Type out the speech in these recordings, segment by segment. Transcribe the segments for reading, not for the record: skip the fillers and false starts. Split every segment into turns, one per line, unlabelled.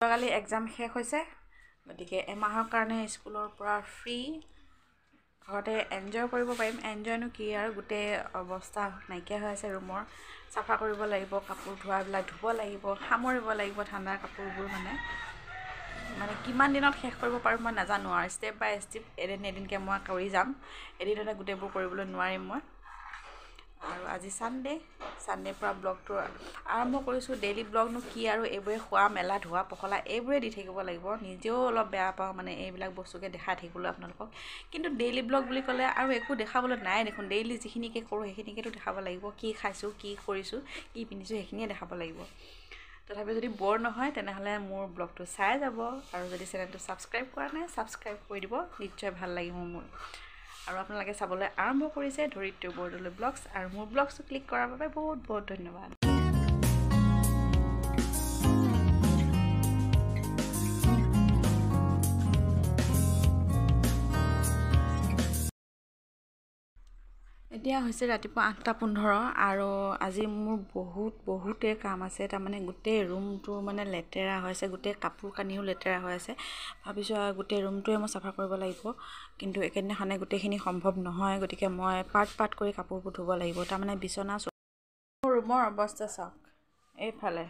যোৱাকালি এক্সাম শেষ হৈছে, গতিকে এমাহৰ কাৰণে স্কুলৰ পৰা ফ্ৰী, ঘৰতে এনজয় কৰিব পাৰিম। এনজয়নো কি আৰু, গোটেই অৱস্থা নাইকিয়া হৈ আছে ৰুমৰ, চাফা কৰিব লাগিব, কাপোৰ ধোৱাবিলাক ধুব লাগিব, সামৰিব লাগিব ঠাণ্ডাৰ কাপোৰবোৰ। মানে মানে কিমান দিনত শেষ কৰিব পাৰোঁ মই নাজানো আৰু, ষ্টেপ বাই ষ্টেপ এদিন এদিনকৈ মই কৰি যাম, এদিনতে গোটেইবোৰ কৰিবলৈ নোৱাৰিম মই। আৰু আজি ছানডে, ছানডেৰ পৰা ব্লগটো আৰম্ভ কৰিছোঁ। ডেইলি ব্লগনো কি আৰু, এইবোৰে খোৱা মেলা ধোৱা পখলা এইবোৰে দি থাকিব লাগিব। নিজেও অলপ বেয়া পাওঁ মানে এইবিলাক বস্তুকে দেখাই থাকিবলৈ আপোনালোকক, কিন্তু ডেইলি ব্লগ বুলি ক'লে আৰু একো দেখাবলৈ নাই দেখোন। ডেইলি যিখিনিকে কৰোঁ সেইখিনিকেতো দেখাব লাগিব, কি খাইছোঁ, কি কৰিছোঁ, কি পিন্ধিছোঁ সেইখিনিয়ে দেখাব লাগিব। তথাপি যদি ব'ৰ নহয় তেনেহ'লে মোৰ ব্লগটো চাই যাব, আৰু যদি চেনেলটো ছাবস্ক্ৰাইব কৰা নাই ছাবস্ক্ৰাইব কৰি দিব, নিশ্চয় ভাল লাগিব মোৰ। আৰু আপোনালোকে চাবলৈ আৰম্ভ কৰিছে ধৰিত্ৰী বৰদলৈ ব্লগছ, আৰু মোৰ ব্লগছটো ক্লিক কৰাৰ বাবে বহুত বহুত ধন্যবাদ। এতিয়া হৈছে ৰাতিপুৱা 8:15, আৰু আজি মোৰ বহুত বহুতেই কাম আছে। তাৰমানে গোটেই ৰুমটো মানে লেতেৰা হৈ আছে, গোটেই কাপোৰ কানিও লেতেৰা হৈ আছে। ভাবিছোঁ আৰু গোটেই ৰুমটোৱে মই চাফা কৰিব লাগিব, কিন্তু একেদিনাখনে গোটেইখিনি সম্ভৱ নহয়, গতিকে মই পাৰ্ট পাৰ্ট কৰি কাপোৰবোৰ ধুব লাগিব। তাৰমানে বিচনা, মোৰ ৰুমৰ অৱস্থা চাওক, এইফালে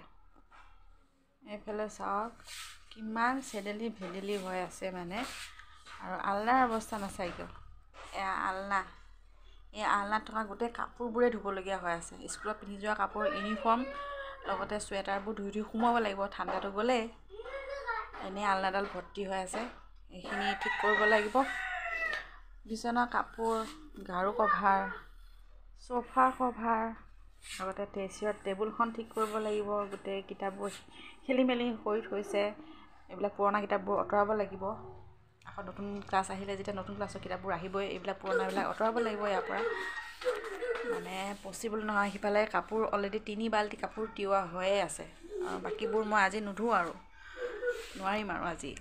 এইফালে চাওক কিমান চেদেলি ভেদেলি হৈ আছে মানে। আৰু আলনাৰ অৱস্থা নাচাই কিয়, এয়া আলনা, এই আলনাত থকা গোটেই কাপোৰবোৰে ধুবলগীয়া হৈ আছে। স্কুলত পিন্ধি যোৱা কাপোৰ, ইউনিফৰ্ম, লগতে চুৱেটাৰবোৰ ধুই ধুই সোমোৱাব লাগিব, ঠাণ্ডাটো গ'লেই। এনেই আলনাডাল ভৰ্তি হৈ আছে, এইখিনি ঠিক কৰিব লাগিব। বিচনা কাপোৰ, গাৰু কভাৰ, চ'ফা কভাৰ, লগতে টেচিয়ৰ টেবুলখন ঠিক কৰিব লাগিব। গোটেই কিতাপবোৰ খেলি মেলি কৰি থৈছে, এইবিলাক পুৰণা কিতাপবোৰ আঁতৰাব লাগিব। আকৌ নতুন ক্লাছ আহিলে যেতিয়া নতুন ক্লাছৰ কিতাপবোৰ আহিবই, এইবিলাক পুৰণাবিলাক আঁতৰাব লাগিব ইয়াৰ পৰা, মানে পচিবল নহয়। সিফালে কাপোৰ অলৰেডি 3 বাল্টি কাপোৰ তিওৱা হৈয়ে আছে, আৰু বাকীবোৰ মই আজি নুধোঁ আৰু, নোৱাৰিম আৰু আজি।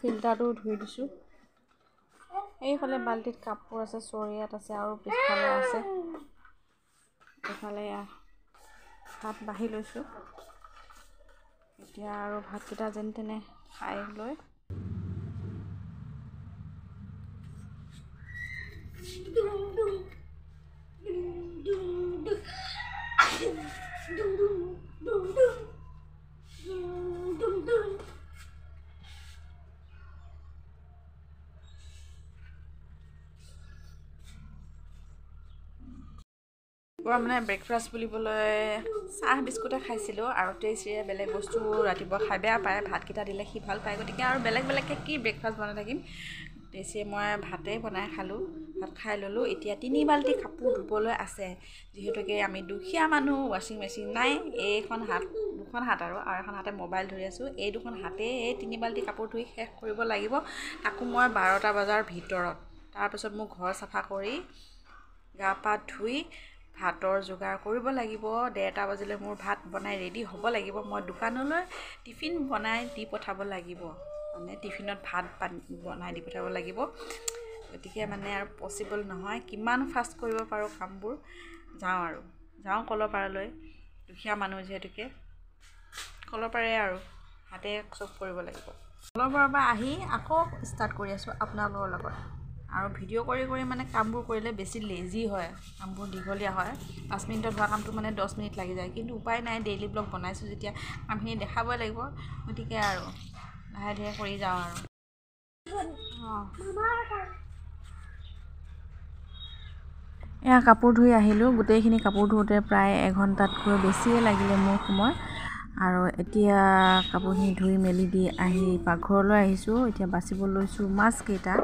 ফিল্টাৰটো ধুই দিছোঁ। এইফালে বাল্টিত কাপোৰ আছে, চৰিয়াত আছে, আৰু পিছফালে আছে। এইফালে ভাত বাঢ়ি লৈছোঁ এতিয়া, আৰু ভাতকেইটা যেন তেনে খাই লৈ ৰাতিপুৱা মানে ব্ৰেকফাষ্ট বুলিবলৈ চাহ বিস্কুটে খাইছিলোঁ, আৰু তেইচিৰে বেলেগ বস্তু ৰাতিপুৱা খাই বেয়া পায়, ভাতকেইটা দিলে সি ভাল পায়, গতিকে আৰু বেলেগ বেলেগকৈ কি ব্ৰেকফাষ্ট বনাই থাকিম। তেইচিয়ে মই ভাতেই বনাই খালোঁ, ভাত খাই ল'লোঁ। এতিয়া 3 বাল্টি কাপোৰ ধুবলৈ আছে, যিহেতুকে আমি দুখীয়া মানুহ, ৱাশ্বিং মেচিন নাই। এইখন হাত, দুখন হাত আৰু এখন হাতে মোবাইল ধৰি আছোঁ, এই দুখন হাতে এই 3 বাল্টি কাপোৰ ধুই শেষ কৰিব লাগিব, তাকো মই 12টা বজাৰ ভিতৰত। তাৰপিছত মোৰ ঘৰ চাফা কৰি গা পা ধুই ভাতৰ যোগাৰ কৰিব লাগিব। 1:30 বাজিলৈ মোৰ ভাত বনাই ৰেডি হ'ব লাগিব। মই দোকানলৈ টিফিন বনাই দি পঠাব লাগিব, মানে টিফিনত ভাত পানী বনাই দি পঠাব লাগিব। গতিকে মানে আৰু পচিবল নহয়, কিমান ফাষ্ট কৰিব পাৰোঁ কামবোৰ। যাওঁ আৰু যাওঁ কলৰ পাৰলৈ, দুখীয়া মানুহ যিহেতুকে কলৰ পাৰে আৰু হাতে চব কৰিব লাগিব। কলৰ পাৰৰ পৰা আহি আকৌ ষ্টাৰ্ট কৰি আছোঁ আপোনালোকৰ লগত। আৰু ভিডিঅ' কৰি কৰি মানে কামবোৰ কৰিলে বেছি লেজি হয়, কামবোৰ দীঘলীয়া হয়। 5 মিনিটত হোৱা কামটো মানে 10 মিনিট লাগি যায়, কিন্তু উপায় নাই, ডেইলি ব্লগ বনাইছোঁ যেতিয়া কামখিনি দেখাবই লাগিব। গতিকে আৰু লাহে ধীৰে কৰি যাওঁ আৰু। এয়া কাপোৰ ধুই আহিলোঁ। গোটেইখিনি কাপোৰ ধুওঁতে প্ৰায় এঘণ্টাতকৈ বেছিয়ে লাগিলে মোৰ সময়। আৰু এতিয়া কাপোৰখিনি ধুই মেলি দি আহি পাকঘৰলৈ আহিছোঁ। এতিয়া বাচিব লৈছোঁ মাছকেইটা।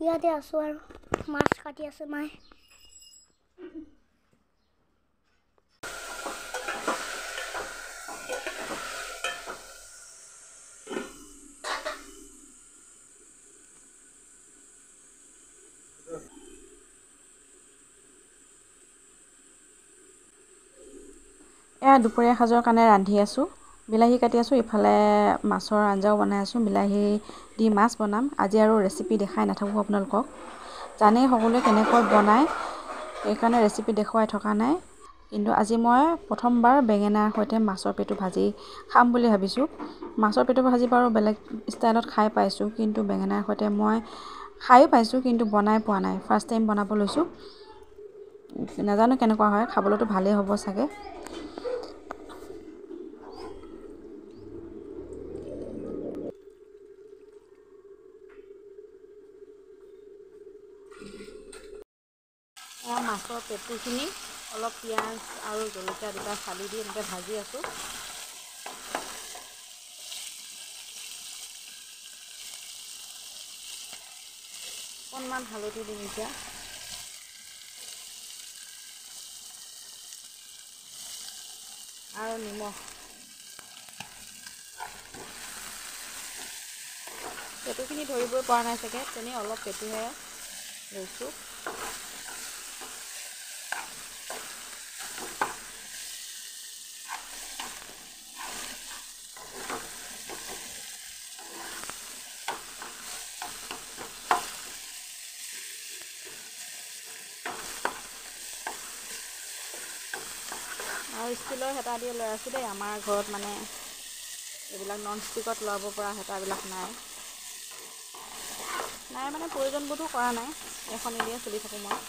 ইয়াতে আছোঁ আৰু মাছ কাটি আছে মায়ে।
এয়া দুপৰীয়া সাজৰ কাৰণে ৰান্ধি আছোঁ। বিলাহী কাটি আছোঁ, ইফালে মাছৰ আঞ্জাও বনাই আছোঁ। বিলাহী দি মাছ বনাম আজি। আৰু ৰেচিপি দেখাই নাথাকোঁ আপোনালোকক, জানেই সকলোৱে কেনেকৈ বনায়, সেইকাৰণে ৰেচিপি দেখুৱাই থকা নাই। কিন্তু আজি মই প্ৰথমবাৰ বেঙেনাৰ সৈতে মাছৰ পেটু ভাজি খাম বুলি ভাবিছোঁ। মাছৰ পেটু ভাজি বাৰু বেলেগ ষ্টাইলত খাই পাইছোঁ, কিন্তু বেঙেনাৰ সৈতে মই খায়ো পাইছোঁ কিন্তু বনাই পোৱা নাই। ফাৰ্ষ্ট টাইম বনাব লৈছোঁ, নাজানো কেনেকুৱা হয়, খাবলৈতো ভালেই হ'ব চাগে। মাছৰ পেটুখিনি অলপ পিঁয়াজ আৰু জলকীয়া দুটা ফালি দি এনেকৈ ভাজি আছোঁ। অকণমান হালধি দিম এতিয়া। আৰু নিমখ। পেটুখিনি ধৰিবই পৰা নাই চাগে, তেনেই অলপ পেটুহে লৈছোঁ। আৰু ষ্টীলৰ হেতা দিয়ে লৈ আছোঁ দেই। আমাৰ ঘৰত মানে এইবিলাক নন ষ্টিকত লৰাব পৰা হেতাবিলাক নাই, নাই মানে প্ৰয়োজনবোধো কৰা নাই, এইখনেদিয়ে চলি থাকোঁ মই।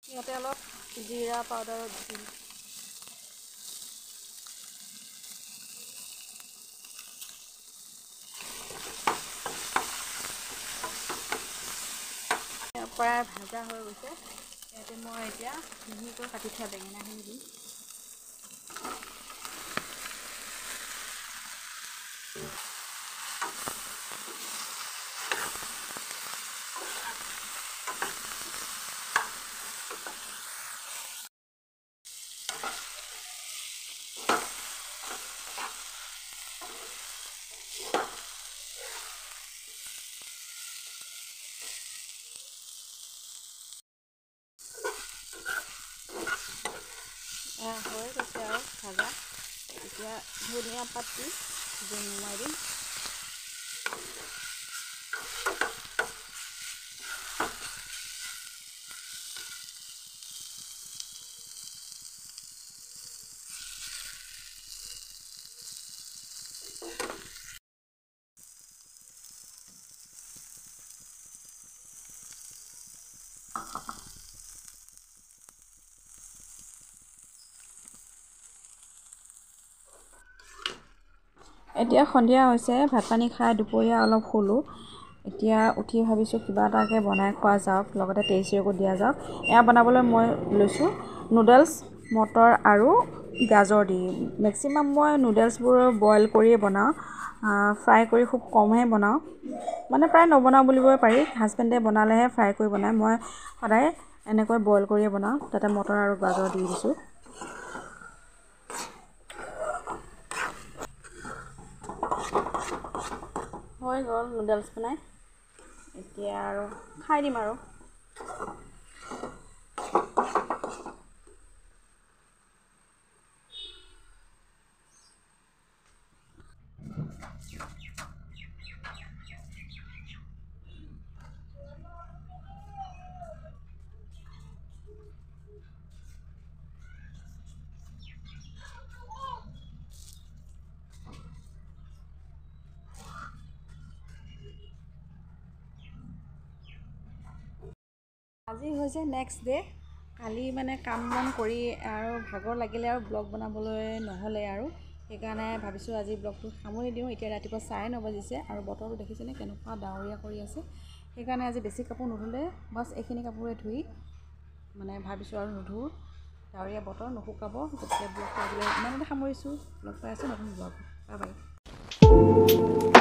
ইয়াতে অলপ জিৰা পাউডাৰ দিম। প্ৰায় ভাজা হৈ গৈছে। ইয়াতে মই এতিয়া মিহিকৈ কাটি থোৱা বেঙেনাখিনি দিম। হৈ গৈছে আৰু ভাজা। এতিয়া ধনিয়া পাত দি নমাই দিম। এতিয়া সন্ধিয়া হৈছে, ভাত পানী খাই দুপৰীয়া অলপ শুলোঁ। এতিয়া উঠি ভাবিছোঁ কিবা এটাকে বনাই খোৱা যাওক, লগতে তেইচিৰকো দিয়া যাওক। এয়া বনাবলৈ মই লৈছোঁ নুডলছ, মটৰ আৰু গাজৰ দি। মেক্সিমাম মই নুডলছবোৰ বইল কৰিয়ে বনাওঁ, ফ্ৰাই কৰি খুব কমহে বনাওঁ, মানে প্ৰায় নবনাওঁ বুলিবই পাৰি। হাজবেণ্ডে বনালেহে ফ্ৰাই কৰি বনায়, মই সদায় এনেকৈ বইল কৰিয়ে বনাওঁ। তাতে মটৰ আৰু গাজৰ দি দিছোঁ। হৈ গ'ল নুডলছ বনাই, এতিয়া আৰু খাই দিম আৰু। আজি হৈছে নেক্সট ডে'। কালি মানে কাম বন কৰি আৰু ভাগৰ লাগিলে আৰু ব্লগ বনাবলৈ নহ'লে আৰু, সেইকাৰণে ভাবিছোঁ আজি ব্লগটো সামৰি দিওঁ। এতিয়া ৰাতিপুৱা 9:30 বাজিছে আৰু বতৰটো দেখিছেনে কেনেকুৱা ডাৱৰীয়া কৰি আছে। সেইকাৰণে আজি বেছি কাপোৰ নুধুলে, বাছ এইখিনি কাপোৰে ধুই মানে ভাবিছোঁ আৰু নুধো, ডাৱৰীয়া বতৰ নুশুকাব। গতিকে ব্লগটো আজিলৈ ইমানতে সামৰিছোঁ। লগ পাই আছোঁ নতুন ব্লগ। Bye bye.